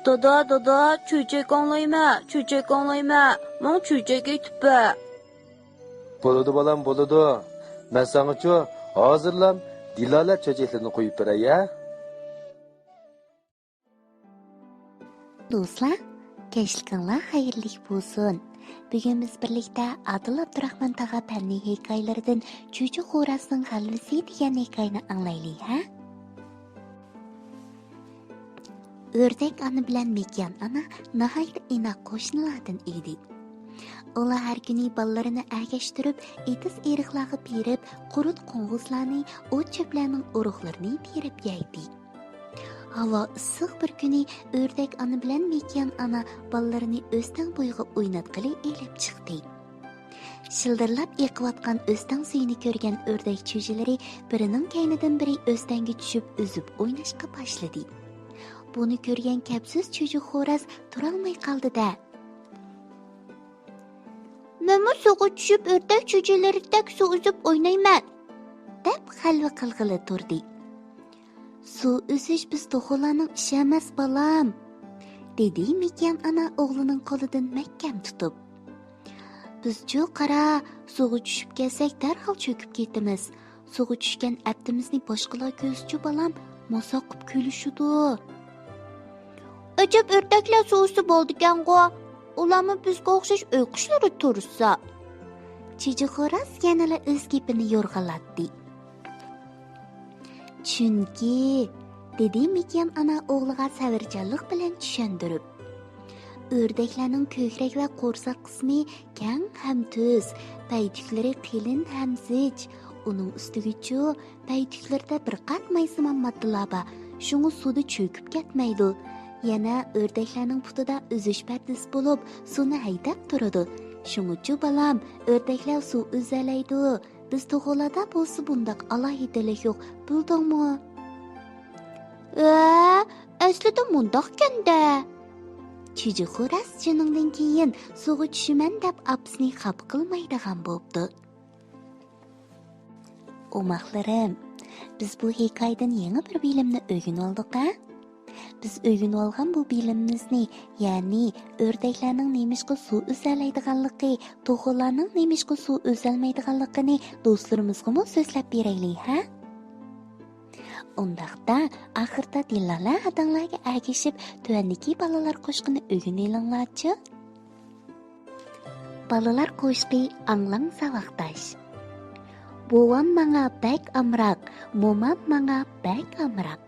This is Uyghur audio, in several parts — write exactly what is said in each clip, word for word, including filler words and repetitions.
دادا، دادا، چۆچەك ئاڭلايمەن، چۆچەك ئاڭلايمەن، ماڭا چۆچەك ئېيتىپ بەر. بولىدۇ بالام، بولىدۇ. مەن ساڭىچۇ ھازىرلام دىلالە چۆچەكلىرىنى قويۇپ بېرەي ھە. دوستلار، كەچلىكىڭلار خەيرلىك بولسۇن. بۈگۈن بىز بىرلىكتە ئادىل ئابدۇراخمان تاغا پەننىي ھېكايىلىرىدىن چۈجە خورازنىڭ غەلۋىسى دېگەن ھېكايىنى ئاڭلايلى ھە. ئۆردەك ئانا بىلەن مېكىيان ئانا ناھايىتى ئىناق قوشنىلاردىن ئىدى. ئۇلار ھەر كۈنى بالىلىرىنى ئەگەشتۈرۈپ، ئېتىز-ئېرىقلارغا بېرىپ، قۇرۇت-قوڭغۇزلارنى، ئوت-چۆپلەرنىڭ ئۇرۇقلىرىنى تېرىپ يەيتتى. ھاۋا ئىسسىق بىر كۈنى ئۆردەك ئانا بىلەن مېكىيان ئانا بالىلىرىنى ئۆستەڭ بويىغا ئويناتقىلى ئېلىپ چىقتى. شىلدىرلاپ ئېقىۋاتقان ئۆستەڭ سۈيىنى كۆرگەن ئۆردەك چۈجىلىرى بىرىنىڭ كەينىدىن بىرى ئۆستەڭگە چۈشۈپ ئۈزۈپ ئويناشقا باشلىدى. بۇنى كۆرگەن كەپسىز چۈجە خوراز تۇرالماي قالدى-دە. مەنمۇ سۇغا چۈشۈپ ئۆردەك چۈجىلىرىدەك سۇ ئۈزۈپ ئوينايمەن، دەپ غەلۋە قىلغىلى تۇردى. سۇ ئۈزۈش بىز توخۇلارنىڭ ئىشى ئەمەس، بالام، دېدى مېكىيان ئانا ئوغلىنىڭ قولىدىن مەھكەم تۇتۇپ. بىزچۇ قارا، سۇغا چۈشۈپ كەتسەك دەرھال چۆكۈپ كېتىمىز. سۇغا چۈشكەن ئەپتىمىزنى باشقىلار كۆرسىچۇ بالام، ماساق قىپ كۈلۈشىدۇ. ئەجەب ئۆردەكلەر سۇ ئۈستى بولىدىكەنغۇ. ئۇلارمۇ بىزگە ئوخشاش ئۆي قۇشلىرى تۇرسا. چۈجە خوراز يەنىلا ئۆز گېپىنى يورغىلاتتى. چۈنكى، دېدى مېكىيان ئانا ئوغلىغا سەۋرچانلىق بىلەن چۈشەندۈرۈپ. ئۆردەكلەرنىڭ كۆكرەك ۋە قورساق قىسمى كەڭ ھەم تۈز، پەيتۈكلىرى قېلىن ھەم زىچ. ئۇنىڭ ئۈستىگىچۇ، پەيتۈكلىرىدە بىر قات مايسىمان ماددىلار بار، شۇڭا سۇدا چۆكۈپ كەتمەيدۇ. يەنە ئۆردەكلەرنىڭ پۇتىدا ئۈزۈش پەردىسى بولۇپ، سۇنى ھەيدەپ تۇرىدۇ. شۇڭىچۇ بالام، ئۆردەكلەر سۇ ئۈزەلەيدۇ. بىز توخۇلاردا بولسا بۇنداق ئالاھىدىلىك يوق، بىلدىڭمۇ؟ ھە، ئەسلىدە مۇنداقكەن-دە. چۈجە خوراز شۇنىڭدىن كېيىن سۇغا چۈشىمەن دەپ ئاپىسىنى خاپا قىلمايدىغان بوپتۇ. ئوماقلىرىم، بىز بۇ ھېكايىدىن يېڭى بىر بىلىمنى ئۆگىنىۋالدۇق ھە؟ بىز ئۆگىنىۋالغان بۇ بىلىمىمىزنى، يەنى ئۆردەكلەرنىڭ نېمىشقا سۇ ئۈزەلەيدىغانلىقى، توخۇلارنىڭ نېمىشقا سۇ ئۈزەلمەيدىغانلىقىنى دوستلىرىمىزغىمۇ سۆزلەپ بېرەيلى ھە؟ ئۇنداقتا ئاخىردا دىلالە ھەدەڭلەرگە ئەگىشىپ تۆۋەندىكى بالىلار قوشىقىنى ئۆگىنىۋېلىڭلارچۇ. بالىلار قوشىقى، ئاڭلاڭ ساۋاقداش. بوۋام ماڭا بەك ئامراق، مومام ماڭا بەك ئامراق.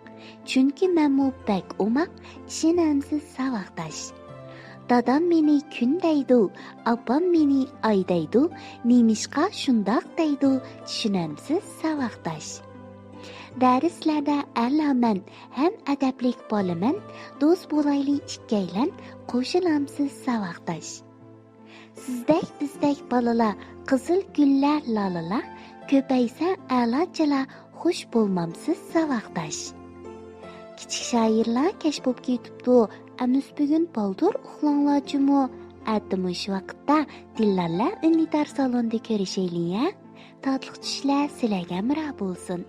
چۈنكى مەنمۇ بەك ئوماق، ئىشىنەمسىز ساۋاقداش. دادام مېنى كۈن دەيدۇ، ئاپام مېنى ئاي دەيدۇ، نېمىشقا شۇنداق دەيدۇ، چۈشىنەمسىز ساۋاقداش. دەرسلەردە ئەلامەن، ھەم ئەدەپلىك بالىمەن، دوست بولايلى ئىككىيلەن، قوشۇلامسىز ساۋاقداش. سىزدەك بىزدەك بالىلار، قىزىل گۈللەر، لالىلار، كۆپەيسە ئەلاچىلار، خۇش بولمامسىز ساۋاقداش. كىچىك شائىرلار كەچ بوپ كېتىپتۇ، ئەمىسە بۈگۈن بالدۇر ئۇخلاڭلار جۇمۇ. ئەتە مۇشۇ ۋاقىتتا دىلالە ئۈندىدار سالوندا كۆرۈشەيلى ھە. تاتلىق چۈشلەر سىلەرگە ھەمراھ بولسۇن.